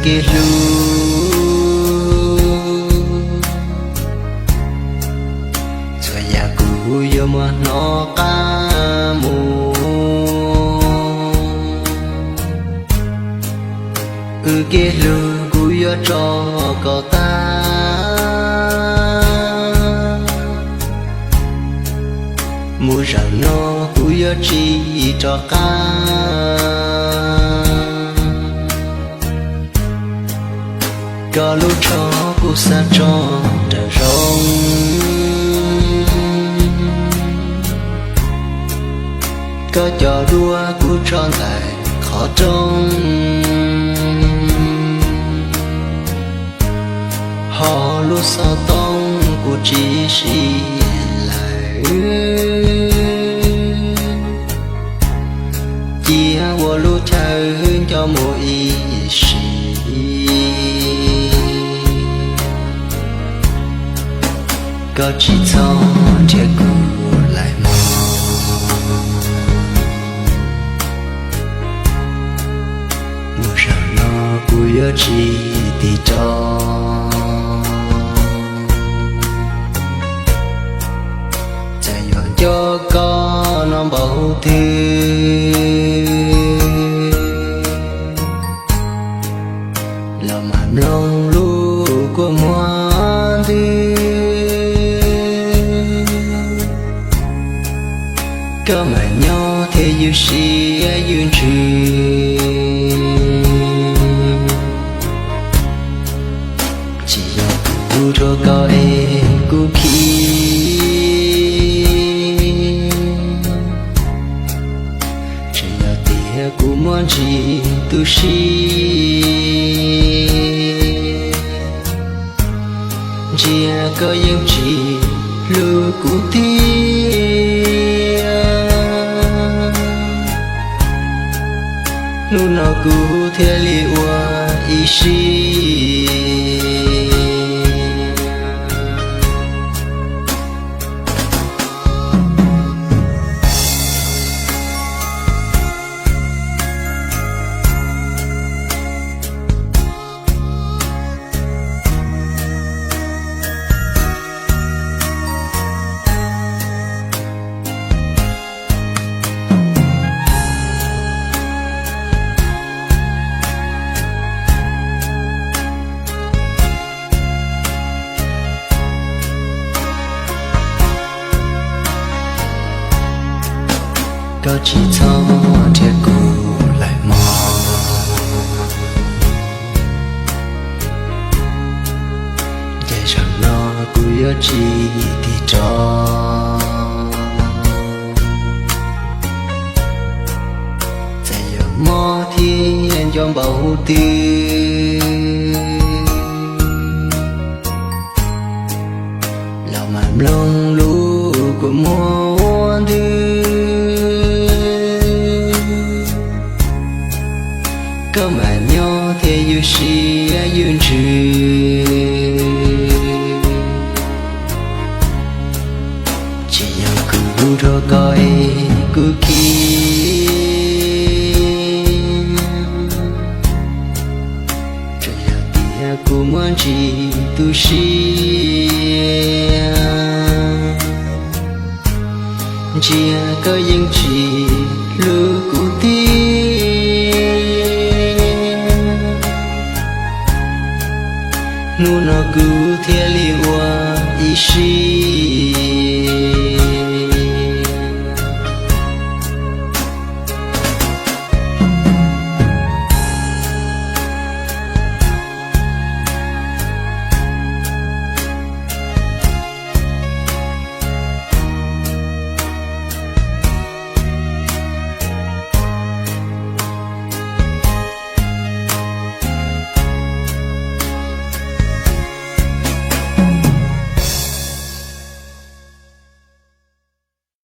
Kev hlub txhua yam kuv yuav muab hnov qab mus. Wb kev hlub kuv yuav tso kom tag. Mus zaum no kuv yuav tsis rov qab. Koj lub tsho kuv xav tso nram zoov. Koj cov duab kuv tso ntawm qhov rooj. Ho lub xov tooj kuv tsis siv lawm. Cia ua lub chaw nco mus ib sim. Koj tsis txhob nrhiav kuv lawm mog. Mus zaum no kuv yuav tsis tig rov. Txawm yuav nco koj no npaum twg los mam mloog lub kua muag ntws. Koj mam nyob thiab ywj siab ywj ntsws. Tsis yog kuv rhuav koj es kuv khib. Tsis yog tias kuv muaj ntsis tu siab. Ntsia koj yeej tsis hlub kuv tiag. Hnub no kuv thiaj li ua ib siab. Koj tsis txhob nrhiav kuv lawm mog. Ces zaum no kuv yuav tsis tig rov. Txawm yuav mob thiab nco npaum twg los mam mloog lub kua muag ntws. Koj mam nyob thiab ywj siab ywj ntsws. Tsis yog kuv rhuav koj es kuv khib. Tsuas yog tias kuv muaj ntsis tu siab. Ntsia koj yeej tsis hlub kuv tiag. Hnub no kuv thiaj li ua ib siab.